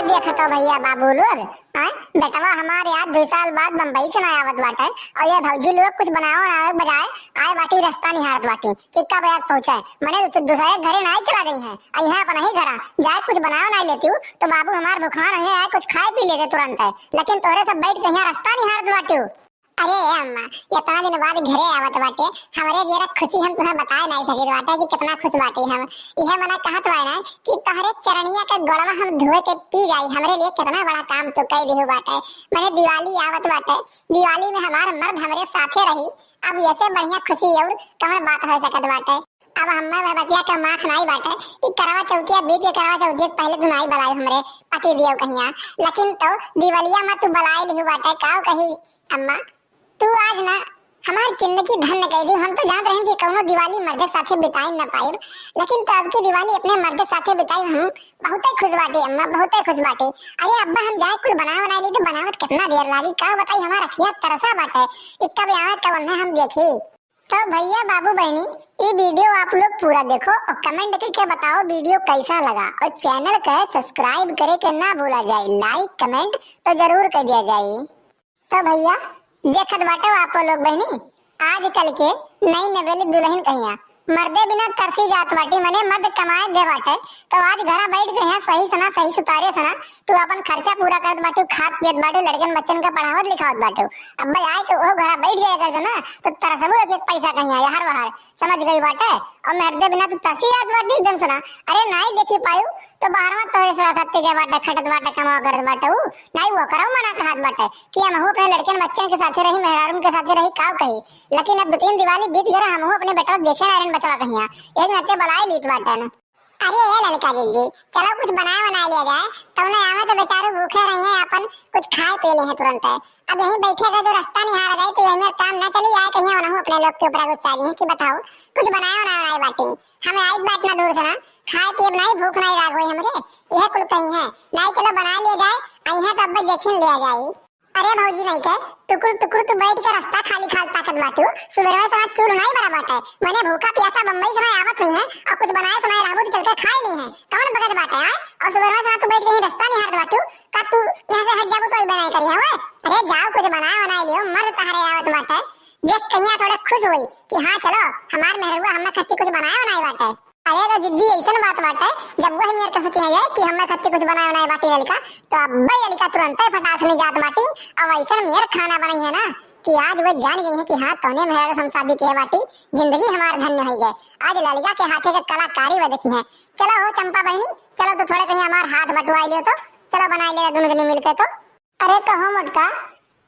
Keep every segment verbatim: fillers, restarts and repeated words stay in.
देखत हो भइया बाबू लोग, आय, बेटवा हमार यार दुइ साल बाद बम्बई से ना आवत बाटे, अउर ये भौजी लोग कुछ बनावे ना बजाए आए बाटी, रस्ता निहारत बाटी कि कब यार पहुँचे, मने दू-, दूसरे के घरे ना चला गई है, अउर यहाँ अपना ही घरा जाए कुछ बनावे ना लेती हूँ, तो बाबू हमार भुखान है, आए कुछ खाए पी लेते तुरंत है, लेकिन तोहरे सब बैठ के यहाँ रस्ता निहारत बाटी। अरे ए अम्मा, इतना दिन बाद घरे आवत बाटे, हमरे जेरा खुशी हम तुहें बताए नाई सकित बाटे कि कितना खुश बाटी हम। इहे मना कहत बाए ना कि तोहरे चरनिया के गोड़वा हम धोए के पी जाई, हमरे लिए कितना बड़ा काम तू कई दिहु बाटे। मने दिवाली आवत बाटे, दिवाली में हमार मर्द हमरे साथे रही, अब ऐसे बढ़िया खुशी और कौन बात हो सकत बाटे। अब हम्मे वह बतिया के माख नाई बाटे कि करवा चौथिया बीत के करवा चौथिया के पहले तू नाई बलाई हमरे पति दियो कहिया, लेकिन तो दिवलिया में तू बलाई लिहु बाटे, काव कही अम्मा, तू आज ना हमार जिंदगी धन्य कई दी। हम तो जानत रहन कि कौनो दिवाली मर्दे साथे बिताई ना पाइब, लेकिन तो अब की दिवाली अपने मर्दे साथे बिताई, हम बहुते खुश बाटी अम्मा, बहुते खुश बाटी। अरे अब्बा, हम जाए कुल बनाए बनाए ली तो बनावत कितना देर लागी, का बताई, हमार अखिया तरसा बाटे, इक्का भी आवे कब उन्हें हम देखी। तो भइया बाबू बहिनी, ई वीडियो आप लोग पूरा देखो और कमेंट करके बताओ वीडियो कैसा लगा, और चैनल के सब्सक्राइब करे के ना भूला जाए, लाइक कमेंट तो जरूर कर दिया जाए। तो भइया देखत बाटे आप लोग बहिनी, आजकल के नई नवेली दुल्हन कहिया मर्दे बिना तरसी जात बाटी, मने मर्द कमाए दे बाटे, तो आज घरा बैठ के यहाँ सही सना, सही सुतारे सना, तू अपन खर्चा पूरा करत बाटू, खात पियत बाटू, लड़कन बच्चन का पढ़ावत लिखावत बाटू। अब भाई आए के ओहो घरा बैठ जाए कर ना, तो तरसबू एक एक पैसा कहीं आया हर वहार, समझ गई बाटे। और मर्दे बिना तू तरसी जात बाटी एकदम सना। अरे नाई देखी पायू तो बाहरवा तोहरे सरा खत्ते के बाटे, खटत बाटे, कमावा करत बाटे ऊ। नाई वो करो मना कहत बाटे कि हम अपने लड़कन बच्चन के साथे रही, मेहरारून के साथे रही, काव कही। लेकिन अब दो तीन दिवाली बीत गए, हम अपने बेटवा देखे ना रहन बचवा कहिया। एक नाते बलाई लीत बाटे न। अरे ए ललका दीदी, चलो कुछ बनाए बनाए लिया जाए, तौने आवे तो बेचारू भूखे रही हैं, अपन कुछ खाए पी ले हैं तुरंत। अब यहीं बैठे का जो रास्ता निहार रहे तो यहीं काम ना चली आए, कहीं उन्हों अपने लोग के ऊपर गुस्सा दी हैं कि बताओ, कुछ बनाए बनाए बनाए बाटी, हमें आई बात ना दूर से ना, खाए पिए बनाई, भूख नहीं लाग हुई हमरे, यह कुल कहीं है, नहीं चलो बनाए लिया जाए, आई है तो अब देखिन लिया जाए। अरे भौजी नहीं के, टुकुर टुकुर तू बैठ के रास्ता खाली खाल ताकत बाटू। सुबेरवा से चूल्ह नहीं बरा बाटे। मने भूखा प्यासा बम्बई से आवत हुई है और कुछ बनाए तो नहीं रहबू तो चल के खाए ली है। कौन बगत बाटे, आय? और सुबेरवा से तू बैठ के ही रास्ता निहारत बाटू। का तू यहाँ से हट जाबू तो ही बनाए करिया हुए? अरे जाओ कुछ बनाए बनाए लियो, मर्द तहरे आवत बाटे। देख कहिया थोड़े खुश हुई कि हाँ चलो, हमार मेहरुआ हमें खत्ती कुछ बनाए बनाए बाटे। अरे तो जिज्जी, ऐसन बात बाटे, जब वह मेर कह सकी है कि हमें खत्ती कुछ बनाए बनाए बाटी ललिका, तो अब्बे ललिका तुरंते फटाक से नहीं जात बाटी। अब ऐसन मेर खाना बनाई है ना कि आज वो जान गई है कि हाँ, तौने मेहरा से हम शादी किए बाटी, जिंदगी हमार धन्य हो गए। आज ललिका के हाथे के कलाकारी वो देखी है। चलो हो चंपा बहनी, चलो तो थोड़े कहीं हमार हाथ बटुआ लियो तो, चलो बनाए ले दोनों जने मिलके तो। अरे कहो मोटका,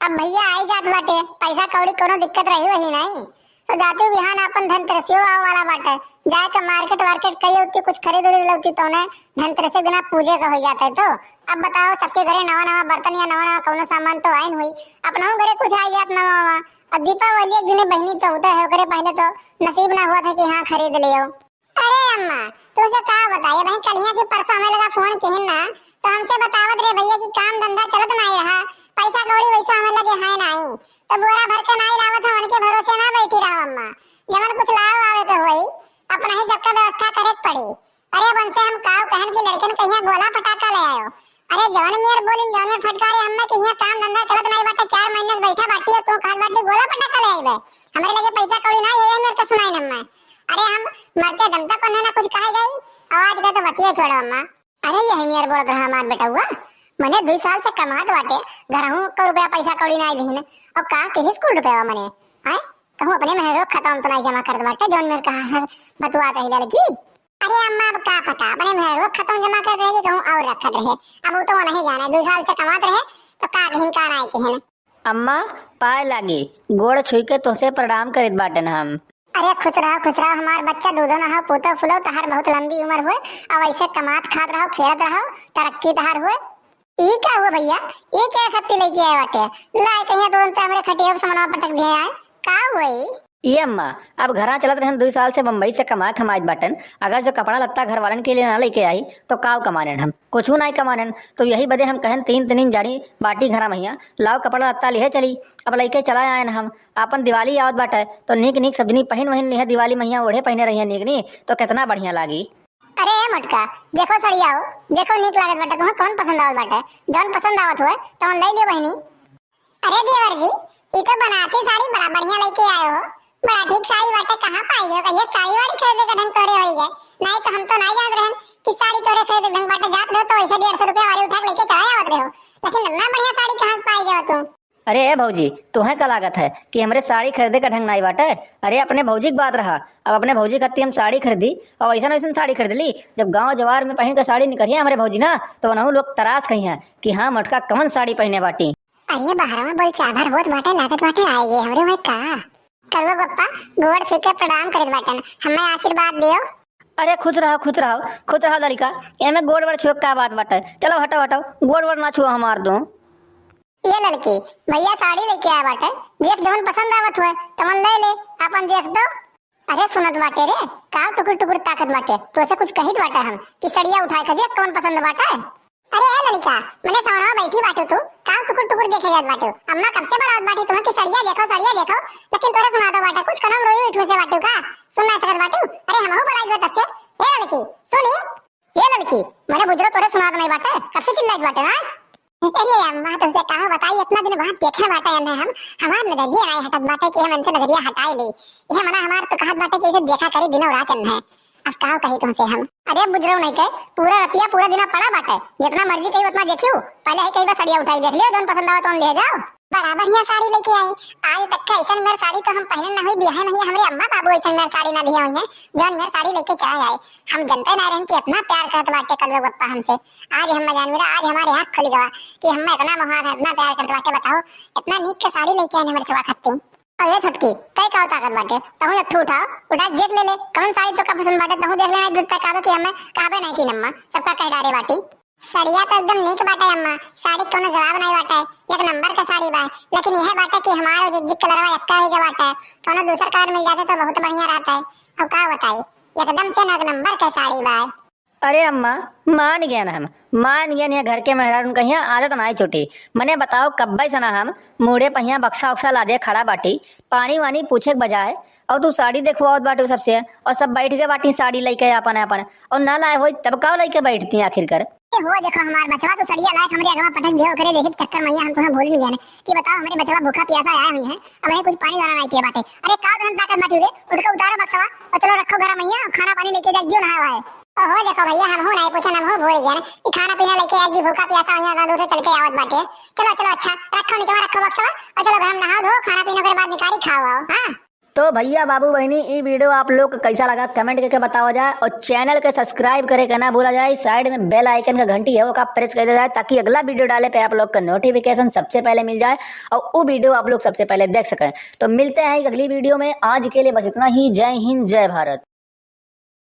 अब भैया आई जात बाटे, पैसा कौड़ी कोनो दिक्कत रही वही नहीं, तो जातू बिहान अपन धनतेरसियो आवे वाला बाटे, जाए के मार्केट वार्केट कई उतनी कुछ खरीद उरीद लौती तौने धनतेरस के दिना पूजे का हो जाता है। तो अब बताओ, सबके घरे नवा नवा बर्तन या नवा नवा कौनो सामान तो आइन हुई, अपना घरे कुछ आई जात नवा नवा। अब दीपावली एक दिने बहनी तो होता है, ओकरे पहले तो नसीब ना हुआ था कि हाँ खरीद लियो। अरे अम्मा, तुझे का बताई, भाई कलिया की परसों हमें लगा फोन किहिन ना, तो हमसे बतावत रहे भैया कि काम धंधा चलत नहीं रहा, पैसा कौड़ी वैसा हमें लगे है नहीं, तो बोरा भर के नहीं लावत हम, उनके भरोसे ना बैठी रहो अम्मा, जवन कुछ लाओ आवे के होई, अपना ही सबका व्यवस्था करे के पड़ी। अरे अब उनसे हम काव कहन कि लड़कन कहिया गोला फटाका ले आयो, अरे जवन मेर बोलिन, जवन मेर फटकारे, हम्मे के हियां काम धंधा चलत नाई बाटे, चार महीने से बैठा बाटी, तू कहत बाटी गोला पटाखा ले आइबे, हमरे लगे पैसा कौड़ी नाई है, ये मेर के सुनाई नम्मा। अरे हम मरते दम तक उन्हें ना कुछ कहा जाई, आवाज का तो बतिया छोड़ो अम्मा। अरे यही मेर बोलत रहा हमार बेटउआ, मने दुई साल से कमात बाटे, घरहू को रुपया पैसा कौड़ी नाई दीन, और का के स्कूल रुपया मने, आय कहूँ अपने मेहरो खाता में तो नाई जमा करत बाटे, जौन मेर कहा है बतुआ कही लड़की। अरे अम्मा, अब का पता, अपने मेहरो खतम जमा कर रहे कि कहूँ और रखत रहे। अब वो तो वो नहीं जाने, दो साल से कमात रहे, तो का कहिन का नाई कहिन। अम्मा, पाए लागी, गोड़ छुई के तोसे प्रणाम करित बाटन हम। अरे खुश रहो, खुश रहो हमार बच्चा, दूधो ना हो, पूतो फूलो, तहार बहुत लंबी उम्र हुए, अब ऐसे कमात खात रहो, खेलत रहो, तरक्की तहार हुए। ई का हुआ भैया? ई क्या खत्ती लेके आए बाटे? लाए कहिया तुरंत हमरे खटिया पे समनवा पटक दिए आए। का हुआ ई? ई अम्मा, अब घरा चलत रहन, दुई साल से बम्बई से कमा खमाइत बाटन। अगर जो कपड़ा लत्ता घर वालन के लिए ना लेके आई, तो काव कमानेन हम? कुछू नाई कमानेन। तो यही बदे हम कहन, तीन तीन जानी बाटी घरा महिया, लाओ कपड़ा लत्ता लिहे चली। अब लेके चला आयन हम, आपन दिवाली आवत बाटे, तो नीक नीक सब जनी पहिन वहिन लिहे दिवाली महिया, ओढ़े पहिने रहिए नीक नीक, तो कितना बढ़िया लागी। अरे ए मोटका, देखो सड़िया हो, देखो नीक लागत बाटे, तुहें कौन पसंद आवत बाटे? जौन पसंद आवत होए तौन ले लियो बहिनी। अरे देवर जी, ई तो बनारसी साड़ी बड़ा बढ़िया लेके आए हो, बड़ा ठीक साड़ी बाटे। कहाँ पाई गयो? कहिए साड़ी वाड़ी खरीदे का ढंग तोरे होई गए, नहीं तो हम तो नहीं जानत रहन कि साड़ी तोरे खरीदे ढंग बाटे। जात रहो तो वैसे डेढ़ सौ रुपया वाली उठा के लेके चला आवत रहो, लेकिन इतना बढ़िया साड़ी कहाँ से पाई गयो तू? अरे ए भौजी, तोहें का लागत है कि हमरे साड़ी खरीदे का ढंग नाई बाटे? अरे अपने भौजी के बात रहा, अब अपने भौजी खातिर हम साड़ी खरीदी और वैसन वैसन साड़ी खरीद ली। जब गांव जवार में पहन के साड़ी निकलिया हमरे भौजी ना, तो वनहु लोग तरास कही है कि हाँ मोटका कौन साड़ी पहने बाटी। अरे बहरवा बोल चाभर होत बाटे, लागत बाटे आए ये हमरे वही का। करुआ बप्पा गोड़ छू के प्रणाम करत बाटन, हमें आशीर्वाद दियो। अरे खुश रहो, खुश रहो, खुश रहो ललिका, एमे गोड़ वोड़ छुए का बात बाटे? चलो हटो हटो, गोड़ वोड़ ना छुओ हमार दो। ये लड़की, भैया साड़ी लेके आया बाटे, देख जवन पसंद आवत हुए तवन ले ले, अपन देख दो। अरे सुनत बाटे रे, का टुकुर टुकुर ताकत बाटे, तोसे कुछ कहित बाटे हम कि सड़िया उठाए के देख कवन पसंद बाटे। अरे ए लड़का, मने सवनवा बैठी बाटू तू, का टुकुर टुकुर देखे जात बाटू? अम्मा कब से बोलावत बाटी तुम्हें कि सड़िया देखो, सड़िया देखो, लेकिन तोरे सुना दो बाटे, कुछ कनम रोई उठू से बाटू का? सुन ना सकत बाटू? अरे हमहू बोलाई दो तब से। ए लड़की, सुनी। ए लड़की, मने बुजरो तोरे सुनात नहीं बाटे, कब से चिल्लाइत बाटे ना? अरे अम्मा, तुमसे कहाँ बताई, इतना दिन बाद देखे बाटे एन्हे हम, हमार नजरिया नहीं हटत बाटे कि हम इनसे नजरिया हटाए ली। यह मना हमार तो कहत बाटे कि इसे देखा करी दिनों रात एन्हे। अब का कही तुमसे हम? अरे बुजरो नहीं के, पूरा रतिया पूरा दिना पड़ा बाटे, जितना मर्जी कही उतना देखियो। पहले ही कही बा सड़िया उठाई देख लियो, जौन पसंद आवा तौन ले जाओ। बड़ा बढ़िया साड़ी लेके आई, आज तक का ऐसन मेर साड़ी तो हम पहने ना हुई, बियाहे में ही हमरे अम्मा बाबू ऐसन मेर साड़ी ना दिए हुई है, जौन मेर साड़ी लेके चला जाए। हम जनते ना रहन कि इतना प्यार करत बाटे कलुआ बप्पा हमसे। आज हम जान मेरा, आज हमारे आँख खुल गवा कि हम इतना मोहार है, इतना प्यार करत बाटे, बताओ, इतना नीक के साड़ी लेके आए हमरे सवा खत्ती। अरे छोटकी, कई का ताकत बाटे, तहूँ एक ठो उठाओ, उठा के देख ले ले, कौन साड़ी तो का पसंद बाटे, तहूँ देख लेना, जब तक आवे कि हमें कहबे नहीं की नम्मा, सबका कह डारे बाटी। सड़िया तो एकदम नीक बाटे अम्मा, साड़ी के कोनो जवाब नहीं बाटे, एक नंबर के साड़ी बा, लेकिन यह बाटे कि हमार जिज्जी कलरवा एक्का ही के बाटे, कोनो दूसर कलर मिल जाते तो बहुत बढ़िया रहता है। अब का बताई, एकदम से ना एक नंबर के साड़ी बा। अरे अम्मा, मान गया ना हम, मान गया ना, घर के मेहरारून कहिया आदत नाई छूटी। मने बताओ कब्बे से ना हम मूड़े पहिया बक्सा उक्सा लादे खड़ा बाटी, पानी वानी पूछे के बजाय, और तू साड़ी देखवावत बाटू सबसे, और सब बैठ गए बाटी साड़ी लेके अपन अपन, और ना लाए होई तब का लेके बैठती आखिर कर? ए हो देखो हमार बचवा, तू सड़िया लायक हमरे अगवा पटक दियो, ओकरे देखे चक्कर मैया हम तुम्हें भूल नहीं गए कि बताओ हमरे बचवा भूखा प्यासा आए हुई है, अब है कुछ पानी दाना नहीं पिए बाटे। अरे का तुरंत ताकत बाटी रे, उठ के उतारो बक्सवा और चलो रखो घर मैया, खाना पानी लेके जाए दियो नहाए वाए। ओहो देखो भैया, हम हो नहीं पूछन, हम हो भूल गए कि खाना पीना लेके आज भी भूखा प्यासा हुई है, दूर से चल के आवत बाटे। चलो चलो, अच्छा रखो नीचे रखो बक्सवा और चलो घर में नहाओ धो, खाना पीना के बाद निकारी खाओ आओ। हाँ। तो भैया बाबू बहिनी, ई वीडियो आप लोग के कैसा लगा कमेंट करके बतावा जाए, और चैनल के सब्सक्राइब करे के ना भूला जाए, साइड में बेल आइकन का घंटी है वो का प्रेस कर दिया जाए, ताकि अगला वीडियो डाले पे आप लोग का नोटिफिकेशन सबसे पहले मिल जाए और वो वीडियो आप लोग सबसे पहले देख सकें। तो मिलते हैं एक अगली वीडियो में, आज के लिए बस इतना ही। जय हिंद, जय भारत।